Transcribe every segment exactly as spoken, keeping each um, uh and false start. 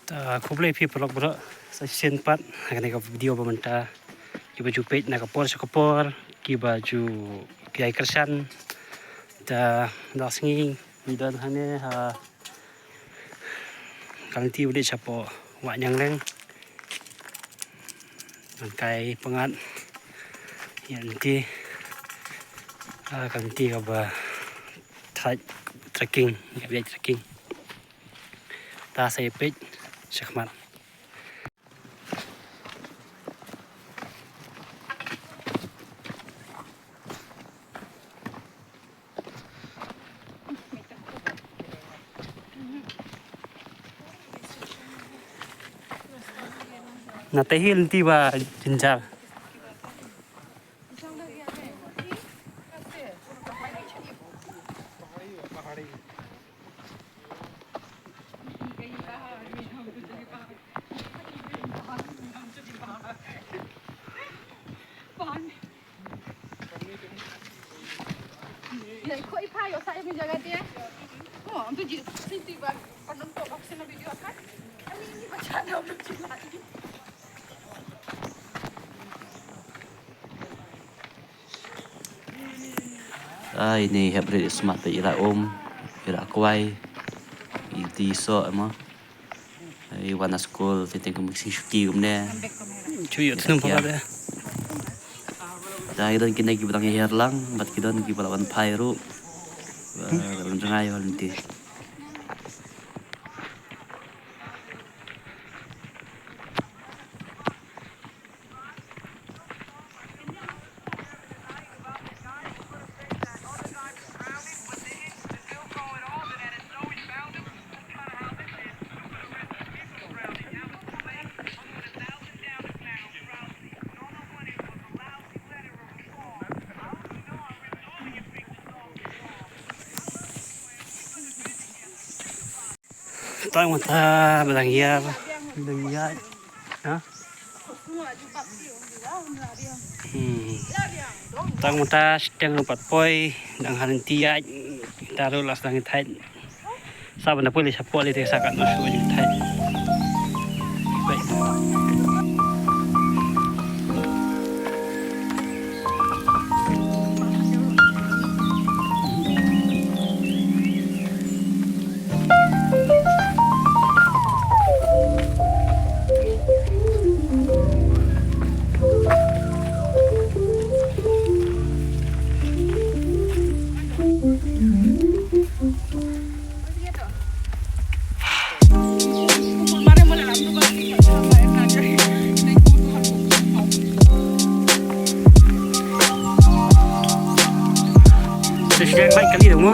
Ta khublei phi paralok baroh sa shisien pat ha kane ka video ba mynta, kiba ju peit na ka por sha ka por, kiba ju ïai kyrshan. Ta da sngi ngi don hangne ha ka lynti ba dei shapoh Wah Nyangleng. Ngan kai pyngngad ïa lynti, ah, ka lynti kaba thait trekking, ïa trekking. Ta sa ïa peit shakhmat. Na te hi lynti ba jynjar. ये देखो, इफा यो साइड में जगह दिया। ओ, हम तो जी, सिटी बार, पर हम तो बक्से में वीडियो था। अभी नहीं बचा ना, हम लोग चिल्ला रही। Ai, ni hep rit smat pe ira um, ira kwai, iti so ema. Ai, wan na skul, te te kum sing shuki kumne. Chu ïoh tnum papa de. Da ki don kine kiba dang ïa lang, bad ki don kiba la wan phai ruh. Ba, ba wan jngai wan ti. Tang mynta ba dang ïar, ba dang ïaid. Ha? Hmm. Tang mynta shiteng ruh pat poi, dang ha lynti ïaid, ta ruh la sdang ïaid. Sa ban da poi lei shapoh lei te sa katno shuh ïaid. Baik. Te sdang bai kali dong mo.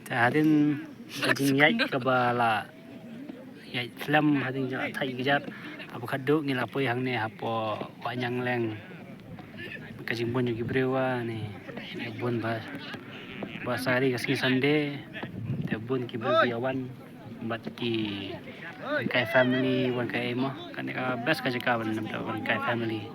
Te hadien ka jingïaid kaba la ïaid slem hadien jingïaid thait kjat. Haba khadduh ngi la poi hangne hapoh Wah Nyangleng. Ka jingbun jong ki briew ne, bun ba, ba sari ka sngi Sunday. Te bun ki briew ki ïa wan bad ki, wan kai family, wan kai mo. Kane ka best ka jaka ban, ban kai family.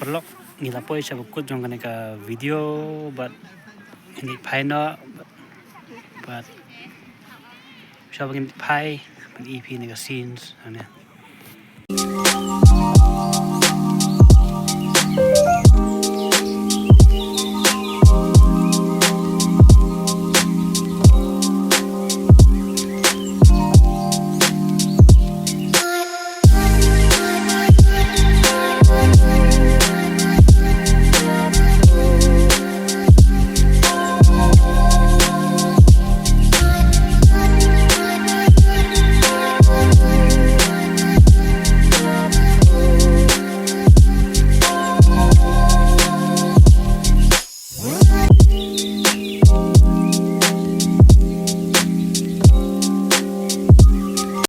Lok ngi la poi sha ba kut jong kane ka video bad ngi phai noh bad sha ba ngi phai ban i phi ne ka scenes ane.